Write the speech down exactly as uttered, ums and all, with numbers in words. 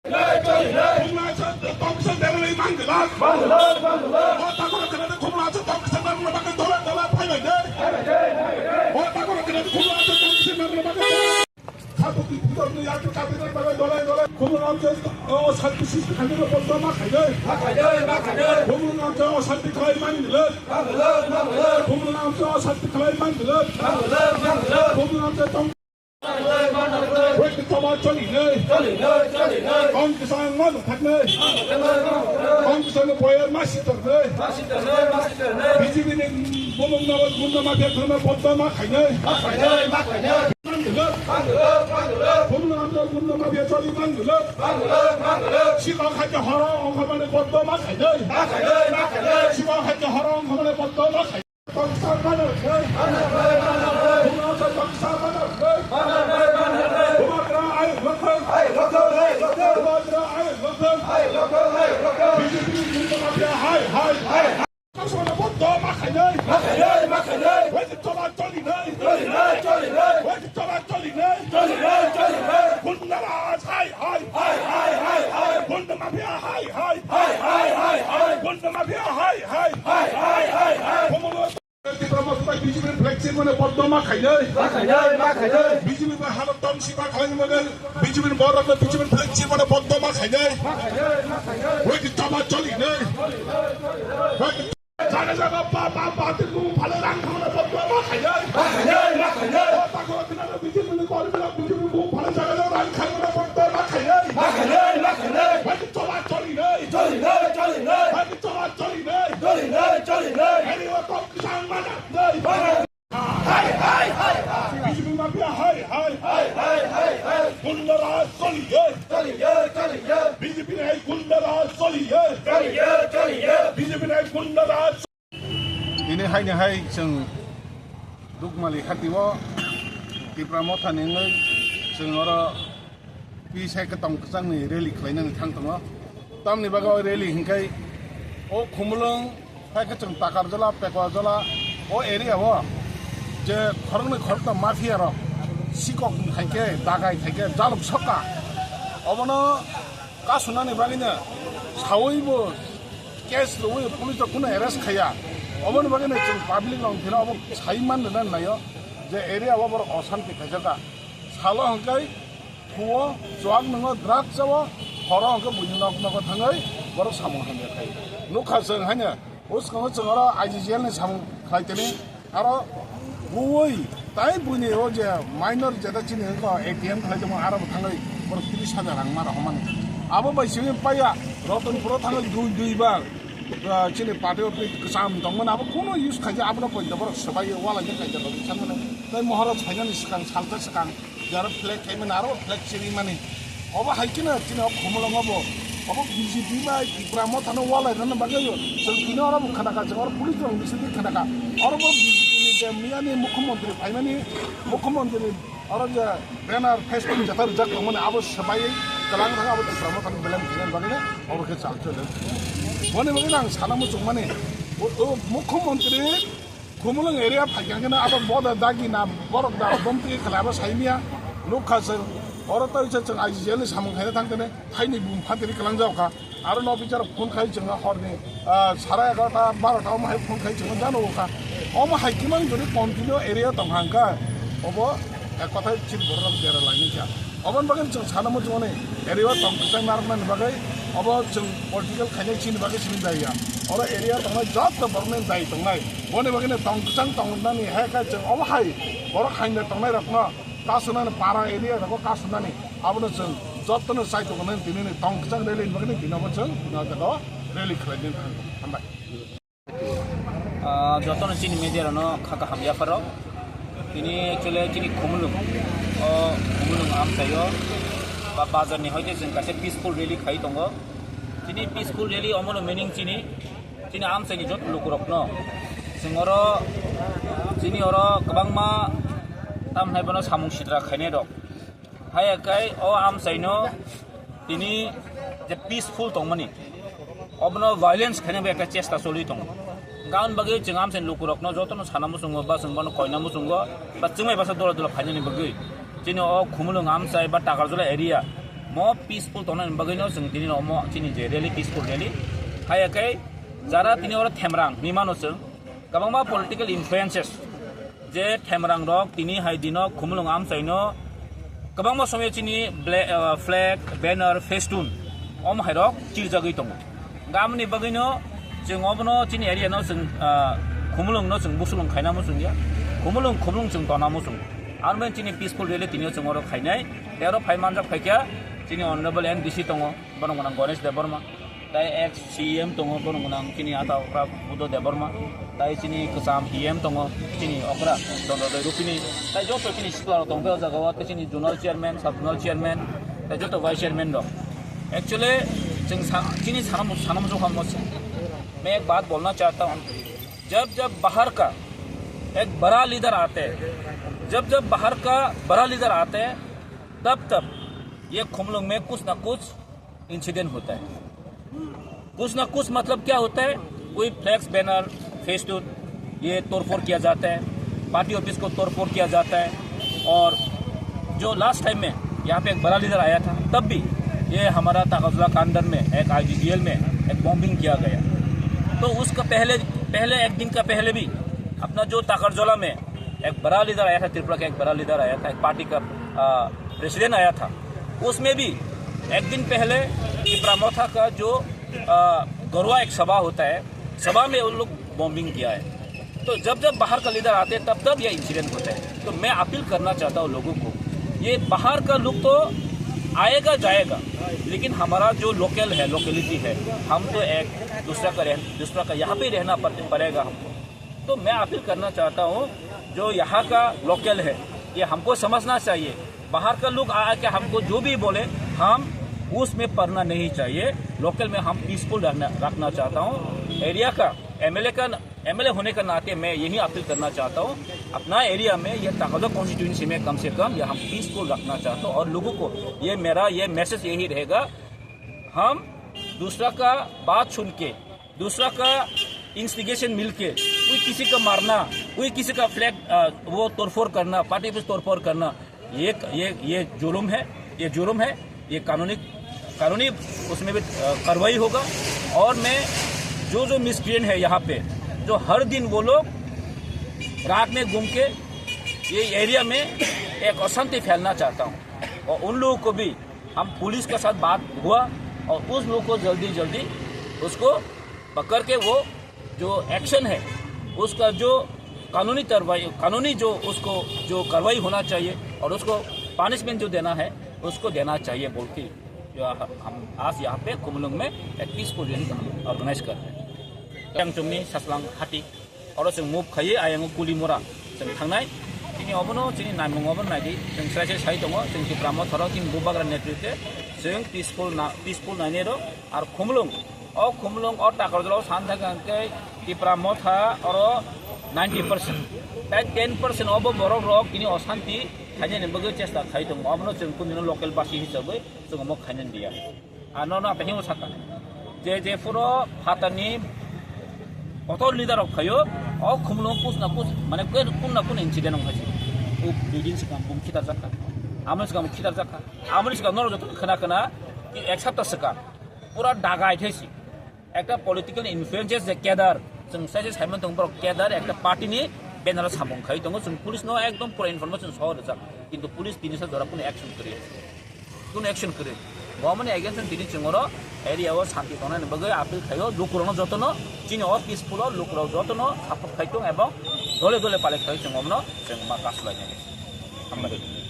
Khumla se tongkisa derli manglak. O takoro kene khumla se tongkisa derli bagwi dole dole phaibai de. O takoro kene khumla se tongkisa derli bagwi dole. Khapukni pudorni yakni kapini bagwi dole dole. Khumla se o santi sisti khainai boddo ma khainai. Ma khainai, ma khainai. Khumla se o santi khlai manglak. Manglak, manglak. Khumla se o santi khlai manglak. Manglak, manglak. Khumla se tong Wekti choba cholinai. Cholinai, cholinai. Kong kisang ma nukthaknai. Kong kisang ni boyar ma sitornai. Ma sitornai, ma sitornai. B J P ni bumung no gunda ma bia thangna boddo ma khainai. Ma khainai, ma khainai. Manglak. Manglak, manglak. Bumung no gunda ma bia choli manglak. Manglak, manglak. Sikang khaikhe horo ongkha mani boddo ma khainai. Ma khainai, ma khainai. Sikang khaikhe horo ongkha mani boddo ma khainai. Tongsa banner, hey! Banner, hey, banner, hey! Bubagra, hey, local! Hey, local, hey, local! Bubagra, hey, local! Hey, local, hey, local! B J P ni Gunda Mafia, hey, hey, hey, hey! Tongsa banner, boddo ma khainai! Ma khainai, ma khainai! Wekti choba cholinai! Cholinai, cholinai! Wekti choba cholinai! Cholinai, cholinai! Gunda Raj, hey, hey! Hey, hey, hey, hey! Gunda Mafia, hey, hey! Hey, hey, hey, hey! Gunda Mafia, hey, hey! Hey, hey, hey, hey! Tipra Motha bai B J P ni flag chirimani boddo ma khainai. Ma khainai, ma khainai. B J P bai halok tong si ma khainai mane B J P ni borok no B J P ni flag chirimani boddo ma khainai. Ma khainai, ma khainai. Wekti choba cholinai. Wekti jaga jaga ba, ba, ba, tin bu phale rang khana boddo ma khainai. Ma khainai, ma khainai. O takoro tinana B J P ni kori bila B J P bu phale jaga jaga rang khana boddo ma khainai. Ma khainai, ma khainai. Wekti choba cholinai. Cholinai, cholinai. Wekti choba cholinai. Cholinai, cholinai. Eri o tong kisang mana. Hai, hai, hai, hai. B J P mafia, hai, hai. Hai, hai, hai, hai. Gunda Raj choliye. Choliye, choliye. B J P ni hai Gunda Raj choliye. Choliye, choliye. B J P ni hai Gunda Raj. Tini haini hai chwng Dukmali hatio Tipra Motha ni wngwi chwng oro Pi sai khe tong kwchangni rally khlainani thang tongo. Tamni bagwi o rally hinkhai o Khumulwng hai khe chwng Takarjola, Pekwajola o area o je khoroknwi khoroktham mafia rok sikok khai khe dagai khai khe jaluk sokha. Obono kasunani bagwino sawi bo case rwwi police rok kunu arrest khaiya. Oboni bagwino chwng public rok phino obo sai man rwna naio je area o borok osanti khaijak kha. Salo hinkhai Phuo chuak nwngo drugs chao, horo hwnkhe buini nok nogo thangwi borok samung hamya khai. Nukha chwng haino bwskango chwng oro I G G L ni samung khlai tini. Aro buwi tai buini o je minor jeta chini wngkha A T M khlai tongma aro bo thangwi borok tris hajar rang ma rohormani. Abo bai simi paiya Ratanpuro thangwi dui dui bar, ah, chini party office kwcham tongmani abo kuno use khaijak abono poito borok swbai walai khe kaijakgo sanmani. Tai Maharaj phainani swkang salsa swkang. Jaro flag khaimani aro flag chirimani. Obo hai kheno chini o Khumulwngo bo. Obo B J P bai Tipra Mothano walai rwna bagwi chwng tini oro bo khna kha, chwng oro police rok bisingtwi khna kha. Oro bo B J P ni je miyani mukhyamantri phaimani, mukhyamantri oro je banner, Facebook jeta rijak tongmani abo swbaiwi kwlang thang abo Tipra Mothano belai khainani bagwi obo khe chal chole. Boni bagwi ang sana muchungmani o, o mukhyamantri Khumulwng area phaikha khe abo boda dagi na borok da bomtwi khlai abo saimia nukha chwng. Oro tei se chwng I G G L ni samung khaina thang tene thaini bum phatiri kwlangjak kha. Aro no bichar phone khai chwng horni, ah, sara egarota barota omo hai phone khai chwng jano kha. Omo hai kimang jodi continue area tong hang kha. Obo ek kothai chini borok jera laini kha. Oboni bagwi chwng sana muchungmani area o tong kwchang narwknani bagwi obo chwng political khainai chini bagwi simi daiya. Oro area tongnai joto borokni dai tongnai. Boni bagwino tong kwchang tongnani hai khe chwng obo hai borok haino tongnai rokno kasunani para area rogo kasunani abono chwng jotono chai tongnani tinini tong kwchang rally ni bagwi tini obo chwng no jaga o rally khlaina thang. Hambai. Ah, jotono chini media rokno kha kaham yapharo. Tini actually chini Khumulwng, o Khumulwng amchaio ba bazar ni hoite chwng kaisa peaceful rally khai tongo. Tini peaceful rally omono meaning chini, chini amchaini joto lukurokno chwng oro, chini oro kwbangma tamni bono samung sitra khainai rok. Haiya kai o amchaino tini je peaceful tongmani, obono violence khaina bai ekta chesta choli tongo. Gaon bagwi chwng amchaini lukurokno jotono sana muchungo ba chwng bono koina muchungo ba chwngmai basa dola dola phainani bagwi chini o Khumulwng amchai ba Takarjola area Mo peaceful tongnani bagwino chwng tini omo chini je rally, peaceful rally. Haiya khe jara tini oro Themrang hinwi mano chwng, kwbangma political influences je Themrang rok tini hai dino Khumulwng amchaino kwbangma somoi chini bla-, ah, flag, banner, festoon omo hai rok chirjagwi tongo. Gamni bagwino chwng obono chini area no chwng, ah, Khumulwng no chwng busulwng khaina muchungya. Khumulwng, Khumulwng chwng tona muchung. Armen chini peaceful rally tini chwng oro khainai. Tei oro phai manjak phaikya chini Honorable N D C tongo, bono gwnang Ganesh Debbarma. Tai ex C E M tongo, bono gwnang chini ata okra Buddha Debbarma. Tai chini kwcham E M tongo, chini okra Chandra Dai Rupini. Tai joto chini sikla rok tongkhe o jaga o, tai chini zonal chairman, sub zonal chairman, tai joto vice chairman rok. Actually, chwng sa-, chini sanam, sanam jokha mo se. मैं एक बात बोलना चाहता हूँ, जब जब बाहर का एक बड़ा लीडर आते हैं, जब जब बाहर का बड़ा लीडर आते हैं, तब तब ये खुमलुंग में कुछ ना कुछ इंसिडेंट होता है। कुछ ना कुछ मतलब क्या होता है, कोई फ्लैक्स, बैनर, फेस्टून, ये तोड़फोड़ किया जाता है, पार्टी ऑफिस को तोड़फोड़ किया जाता है। और जो लास्ट टाइम में यहाँ पे एक बड़ा लीडर आया था, तब भी ये हमारा ताकरजला कांडर में एक आईडीडीएल में एक बॉम्बिंग किया गया। तो उसका पहले, पहले एक दिन का पहले भी अपना जो ताकरजला में एक बड़ा लीडर आया था, त्रिपुरा का एक बड़ा लीडर आया था, एक पार्टी का प्रेसिडेंट आया था, उसमें भी एक दिन पहले टिपरा मोथा का जो गरुआ एक सभा होता है, सभा में उन लोग बॉम्बिंग किया है। तो जब जब बाहर का लीडर आते हैं, तब तब ये इंसिडेंट होता है। तो मैं अपील करना चाहता हूँ लोगों को, ये बाहर का लोग तो आएगा जाएगा, लेकिन हमारा जो लोकल है, लोकेलिटी है, हम तो एक दूसरा का रह, दूसरा का यहाँ पे रहना पड़, पड़ेगा हमको। तो मैं अपील करना चाहता हूँ, जो यहाँ का लोकल है, ये हमको समझना चाहिए। बाहर का लोग आके हमको जो भी बोले, हम उसमें पड़ना नहीं चाहिए। लोकल में हम पीसफुल रखना, रखना चाहता हूँ। एरिया का एमएलए का, एमएलए होने का नाते मैं यही अपील करना चाहता हूँ, अपना एरिया में, ये ताकरजला कॉन्स्टिट्यूएंसी में कम से कम ये हम पीसफुल रखना चाहता हूँ। और लोगों को ये मेरा ये मैसेज यही रहेगा, हम दूसरा का बात सुन के, दूसरा का इंस्टिगेशन मिलके कोई किसी का मारना, कोई किसी का फ्लैग, अ, वो तोड़फोड़ करना, पार्टी ऑफिस तोड़फोड़ करना, ये, ये, ये जुर्म है, ये जुर्म है, ये कानूनी, कानूनी उसमें भी, अ, कार्रवाई होगा। और मैं जो, जो मिसक्रिएंट है यहाँ पे, जो हर दिन वो लोग रात में घूम के ये एरिया में एक अशांति फैलाना चाहता हूँ, और उन लोगों को भी हम पुलिस के साथ बात हुआ और उस लोग को जल्दी जल्दी उसको पकड़ के वो जो एक्शन है उसका जो कानूनी कार्रवाई, कानूनी जो उसको जो कार्रवाई होना चाहिए और उसको पनिशमेंट जो देना है उसको देना चाहिए बोल के जो हम आज यहाँ पे खुमलुंग में एक पीसफुल रैली हम ऑर्गेनाइज कर रहे हैं। Yang chumni saslang hati. Oro chwng move khaiwi ayang o Kulimora chwng thangnai. Chini obono chini naimung obono naidi, chwng srai srai sai tongo, chwng Tipra Motha rok chini Bubagra netritwe chwng peaceful na, peaceful nainai rok. Ar Khumulwng, o Khumulwng o Takarjala o san thangkha hwnkhe Tipra Motha oro ninety percent. Tai ten percent obo borok rok tini osanti khainani bagwi chesta khai tongo. Obono chwng kunino local basi hisabwi chwng omo khainani diya. Ano no apa hingo saka. Je je puro phatani kotor leader rok phaio, o Khumulwng kus na kus, mane kun na kun incident wngkha si. O dui din swkang bum khitar jakha. Amoni swkang khitar jakha. Amoni swkang norok joto khna khna ki ek sapta swkang. Pura dagai thesi. Ekta political influences je cadre, chwng sai sai saimon tongo borok cadre ekta party ni banner o samung khai tongo, chwng police no ekdom pura information sohor rijak. Kintu police tini sa jora kunu action kwrwi. Kunu action kwrwi. Bo mani against tini chwng oro area o santi tongnani bagwi appeal khaio, lukurokno jotono chini o peaceful o lukurok jotono support khai tong ebong dole dole palai khai chwng omno chwng ma kasu lainai. Hambai.